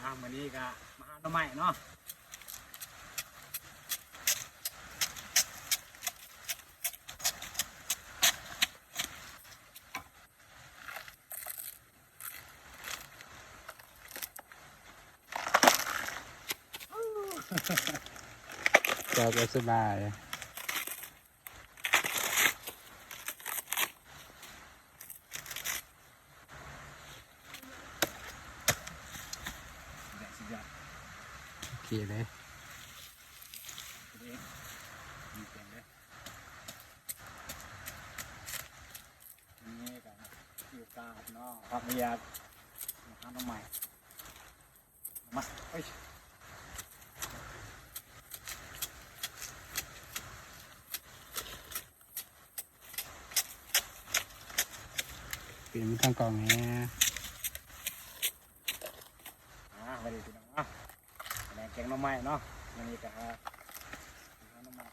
ອ່າ ມື້ນີ້ກໍມາຫາໜໍ່ໄມ້ເນາະ. ຈອດແບບສະບາຍ. ໂອເຄເລີຍ. ນີ້ກໍມີໂອກາດເນາະ ພັກວຽກ ມາຫາໜໍ່ໄມ້ ມາ ເອີຍ ເປັນທາງກ້ອງແດ່. ອ່າ ສະບາຍດີພີ່ນ້ອງເນາະ ແກງໜໍ່ໄມ້ເນາະ ມື້ນີ້ກໍຫາ ຫາໜໍ່ໄມ້.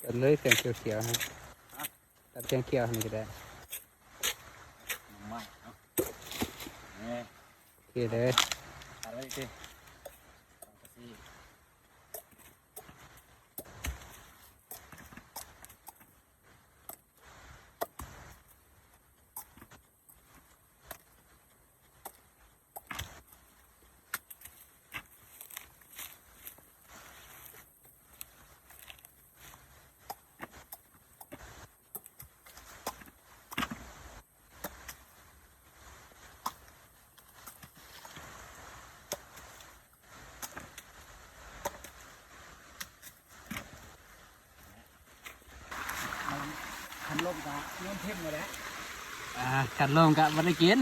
ຕັດເລີຍແສງຂຽວໆ ຮະ ຕັດແສງຂຽວນີ້ກໍໄດ້ ໜໍ່ໄມ້ເນາະ ນີ້ ໂອເຄເລີຍ ຕັດໄວ້ຕິ ສັງກະສີ. ຄັນລົມກໍໂຍນຖິ້ມໝົດແຫຼະ ອ່າ ຄັນລົມກໍບໍ່ໄດ້ກິນ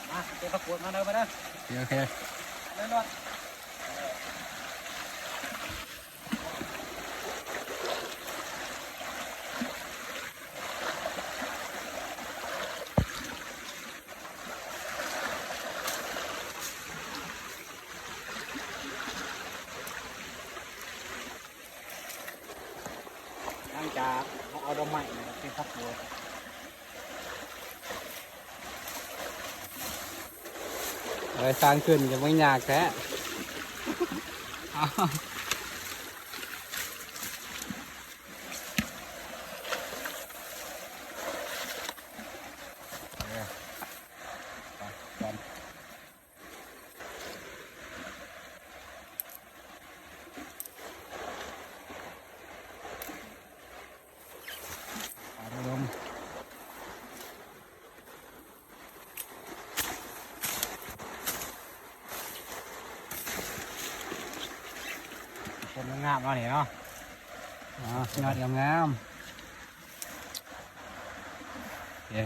ມາ ເກັບຜັກກູດມາເດີ ມາເດີ ໂອເຄ ໂອເຄ ເດີໂລດ. ຫຼັງຈາກເຮົາເອົາດອກໄມ້ມາເກັບຜັກກູດ ເອີ ສ້າງຂຶ້ນກໍບໍ່ຍາກແທ້ ເອົາ ເອີ ໄປກ່ອນ. ຕົ້ນງາມໆເນາະນີ້ເນາະ ອໍ ຍອດງາມໆ ເອີ.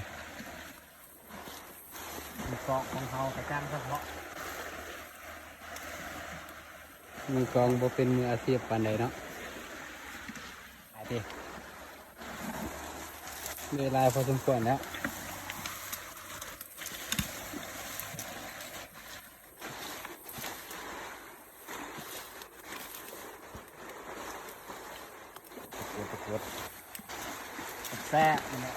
ມືກອງຂອງເຮົາກະຈ້າງສະເພາະ ມືກອງບໍ່ເປັນມືອາຊີບປານໃດເນາະ ຫຼາຍເດ ເມື່ອຍຫຼາຍພໍສົມຄວນແລ້ວ. ປະກວດ ປະກວດ ແຊບໆ ນີ້ແຫຼະ.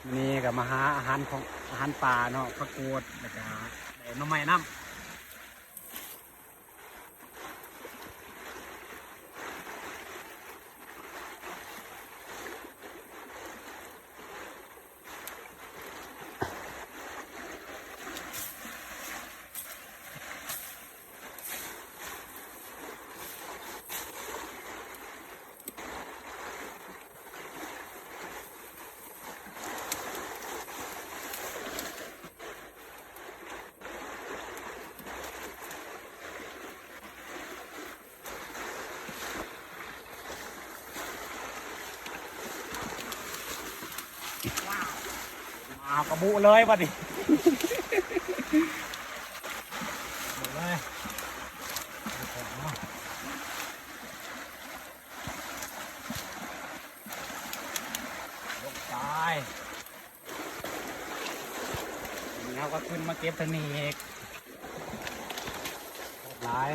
ມື້ນີ້ກໍມາຫາອາຫານຂອງ ອາຫານປ່າເນາະ ຜັກໂກດ ແລ້ວກໍໄດ້ໜໍ່ໄມ້ນຳ. ເ ເອົາກະບຸເລີຍບັດນີ້ ບຸເລີຍ ລົງໄປ. ນີ້ເຮົາກໍຂຶ້ນມາເກັບທາງນີ້ອີກ ຫຼາຍ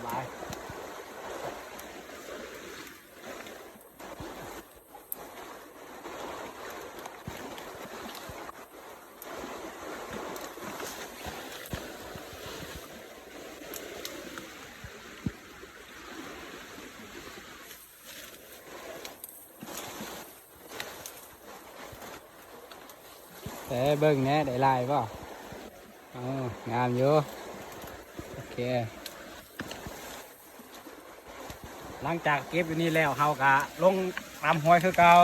ຫຼາຍ. ແຕ່ເບິ່ງແດ່ ໄດ້ຫຼາຍບໍ່? ເອົາ ງາມຢູ່ ໂອເຄ. ຫຼັງຈາກເກັບຢູ່ນີ້ແລ້ວ ເຮົາກະລົງຕາມຫ້ວຍຄືເກົ່າ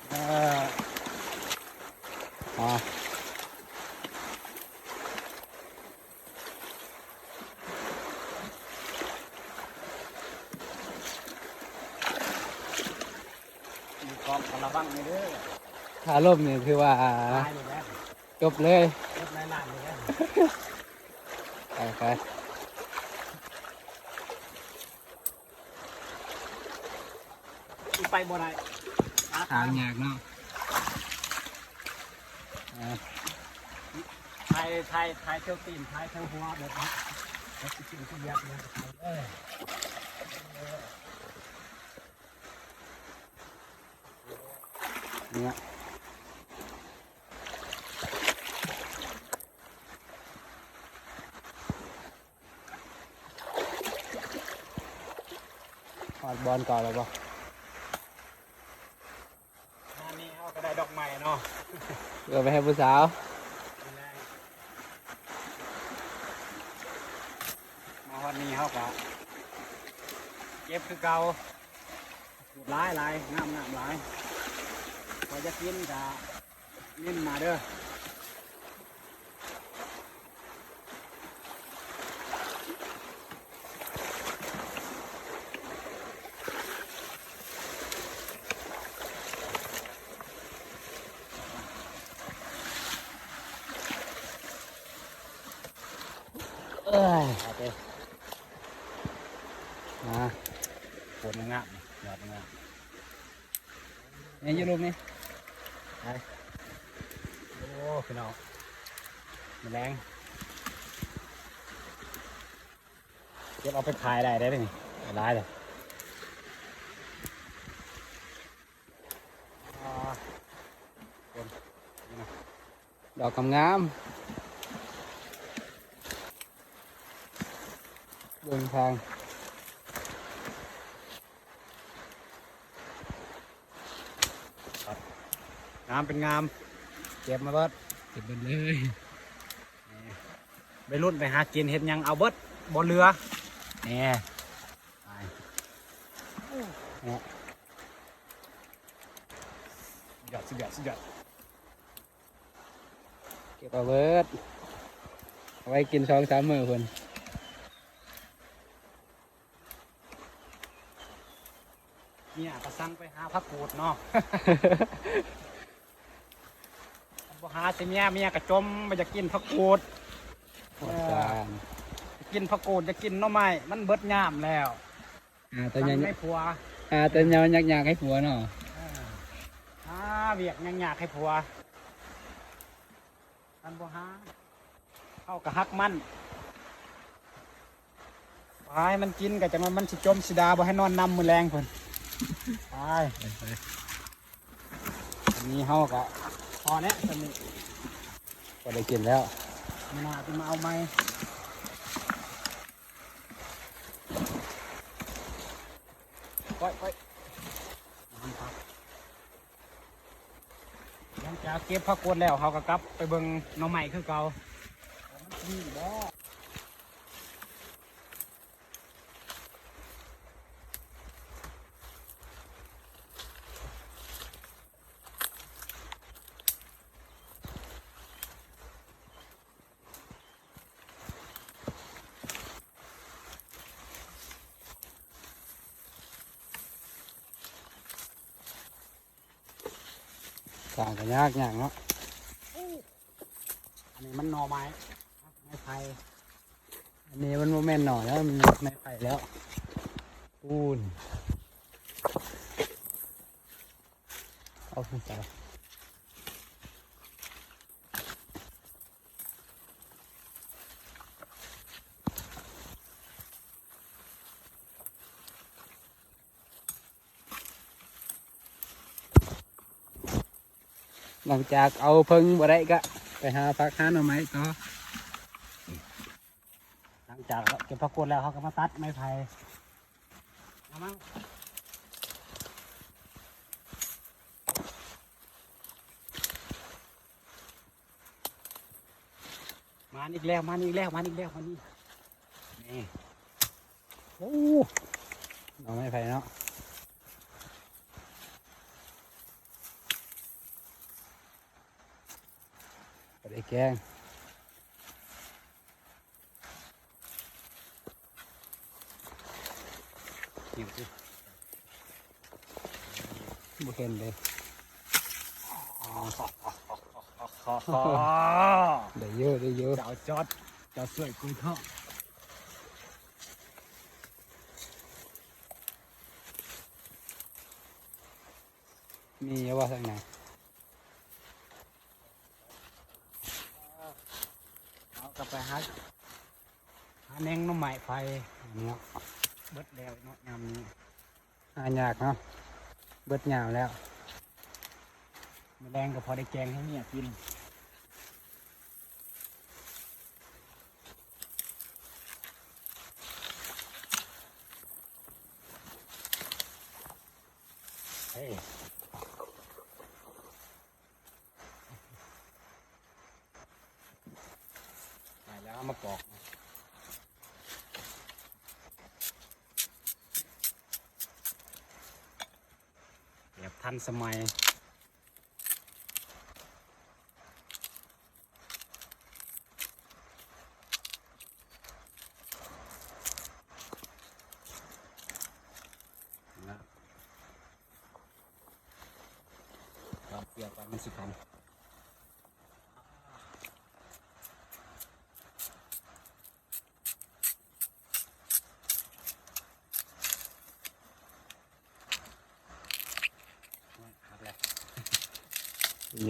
ເອີ ອໍ ມີກ້ອງກະລະວັງແດ່ເດີ ຖ້າລົ້ມນີ້ຖືວ່າ ຕາຍແລ້ວ ຈົບເລີຍ ຈົບຫຼາຍລ້ານເລີຍ ໄປ ໄປ ໄປບໍ່ໄດ້ ທາງຍາກເນາະ ອ່າ ຖ່າຍ ຖ່າຍ ຖ່າຍເຊວຕີນ ຖ່າຍເຊວຫົວເບິດເນາະ ແລ້ວຊິກິນຊິຢຽບຫຍັງກໍໄປເອີຍ ນີ້ນະ. ຮອດບ່ອນເກົ່າແລ້ວບໍ່? ງານນີ້ເຮົາກໍໄດ້ດອກໄມ້ເນາະ ເພື່ອໄປໃຫ້ຜູ້ສາວ ມາຮອດນີ້ເຮົາກໍເກັບຄືເກົ່າ ຫຼາຍໆ ງາມໆ ຫຼາຍ ໃຜຢາກກິນກໍ ເນັ້ນມາເດີ ເອີຍ ເອົາໄປ ອ່າ ໂຄດງາມ ຍອດງາມ. ນີ້ຢູ່ລຸ່ມນີ້ ໄປ ໂອ້ ພີ່ນ້ອງ ມື້ແລງ ເກັບເອົາໄປຂາຍໄດ້ເດ້ນີ້ ຫຼາຍເດ້ ອ່າ ຄົນ ດອກງາມໆ ເບິ່ງທາງ ງາມເປັນງາມ ເກັບມາເບິດ ເກັບເບິດເລີຍ ໄວລຸ້ນໄປຫາກິນເຮັດຫຍັງເອົາເບິດ ບໍ່ເຫຼືອ ແນ່ ໄປ ເນາະ ສຸດຍອດ ສຸດຍອດ ສຸດຍອດ. ເກັບເອົາເບິດ ເອົາໄວ້ກິນສອງສາມມື້ພຸ້ນ ເມຍກໍສັ່ງໄປຫາຜັກກູດເນາະ ບໍ່ຫາໃສ່ເມຍ ເມຍກໍຈົ່ມ ບໍ່ຢາກກິນຜັກກູດ ເອີ ກິນຜັກກູດ ຢາກກິນໜໍ່ໄມ້ ມັນເບິດຍາມແລ້ວ. ຫາແຕ່ຍາກໃຫ້ຜົວ ຫາແຕ່ຍາກ ຍາກໃຫ້ຜົວເນາະ ເອີ ຫາວຽກຍາກໃຫ້ຜົວ ຄັນບໍ່ຫາ ເຮົາກໍຮັກມັນ ໃຫ້ມັນກິນ ກໍຈັ່ງວ່າມັນຊິຈົ່ມຊິດ່າ ບໍ່ໃຫ້ນອນນຳມື້ແລງພຸ້ນ ໄປ ໄປ ໄປ ອັນນີ້ເຮົາກໍພໍແລ້ວ ສ່ຳນີ້ ພໍໄດ້ກິນແລ້ວ ມື້ໜ້າຊິມາເອົາໃໝ່ ໄປ ໄປ ຫຼັງຈາກເກັບຜັກກູດແລ້ວ ເຮົາກໍກັບໄປເບິ່ງໜໍ່ໄມ້ຄືເກົ່າ ວ່າມັນມີບໍ່. ສາງກໍຍາກ ຍາກເນາະ. ອັນນີ້ມັນໜໍ່ໄມ້ ໄມ້ໄຜ່. ອັນນີ້ມັນບໍ່ແມ່ນໜໍ່ແລ້ວ ມັນໄມ້ໄຜ່ແລ້ວ. ປູນ ເອົາຂຶ້ນໄປ. ຫຼັງຈາກເອົາເຜິ້ງບໍ່ໄດ້ກະໄປຫາຜັກຫາໜໍ່ໄມ້ຕໍ່. ຫຼັງຈາກເກັບຜັກກົດແລ້ວ ເຮົາກໍມາຕັດໄມ້ໄຜ່. ມາ ມາ ມາອີກແລ້ວ ມາອີກແລ້ວ ມາອີກແລ້ວ ມານີ້. ນີ້ ໂອ້ ໜໍ່ໄມ້ໄຜ່ເນາະ ບໍ່ໄດ້ແກງ. ບໍ່ເຫັນເດ້. ອໍ ໄດ້ຢູ່ ໄດ້ຢູ່ ເຈົ້າຈອດ ເຈົ້າຊ່ວຍກູເຖາະ. ມີຢູ່ບໍ່ທາງໃນ? ເຮົາກໍໄປຫາ ຫາແນງໜໍ່ໄມ້ໄຜ່ເນາະ ເບິດແລ້ວເນາະ ຍາມນີ້ຫາຍາກເນາະ ເບິດຍາມແລ້ວ. ມື້ແລງກໍພໍໄດ້ແກງໃຫ້ເມຍກິນ. ເອີ ໄປແລ້ວ ເອົາມາປອກແບບທັນສະໄໝ.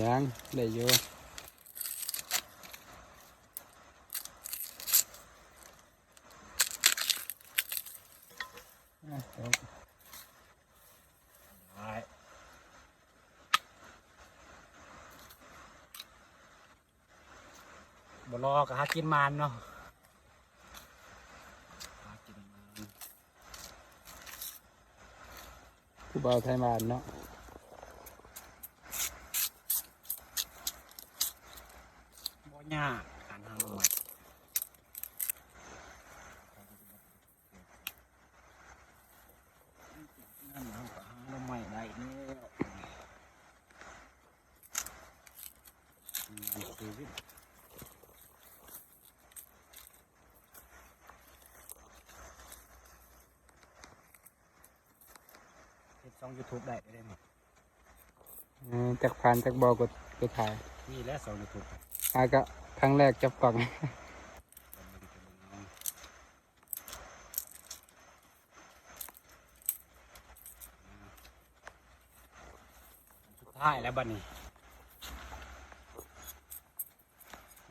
ຍັງໄດ້ຢູ່. ບໍ່ລໍກໍຫາກິນໝານເນາະ ຫາກິນໝານ. ຜູ້ບ່າວໄທບ້ານເນາະ ບໍ່ຍາກການຫາໜໍ່ໄມ້. ນັ້ນເຮົາກໍຫາໜໍ່ໄມ້ໄດ້ແລ້ວ ງານຊີວິດ. ເຮັດຊ່ອງຢູທູບໄດ້ເດ້ນີ້. ເອີ ຈັກຜ່ານຈັກບໍ່ ກົດ ກົດຖ່າຍ. ນີ້ແຫຼະຊ່ອງຢູທູບ ອາ ກະຄັ້ງແລກຈັບກ້ອງ. ສຸດທ້າຍແລ້ວບັດນີ້.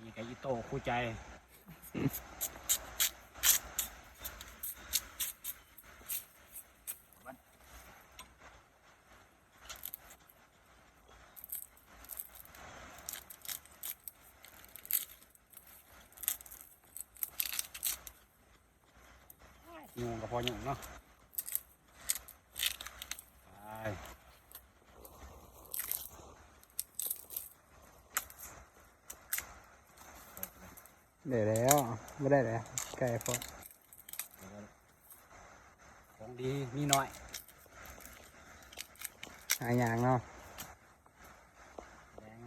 ນີ້ກໍອີໂຕ້ຄູ່ໃຈ. ຍຸງກໍພໍຍຸງເນາະ ໄປ ໄດ້ແລ້ວ ບໍ່ໄດ້ແລ້ວ ໄກໂພດ ຂອງດີມີໜ້ອຍ ຫາຍາກເນາະ ແກງ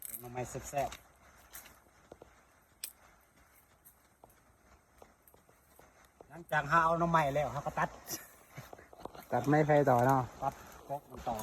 ແກງໜໍ່ໄມ້ແຊບໆ. ຫຼັງຈາກເຮົາເອົາໜໍ່ໄມ້ແລ້ວ ເຮົາກໍຕັດ ຕັດໄມ້ໄຜ່ຕໍ່ເນາະ ຕັດກົກມັນຕໍ່.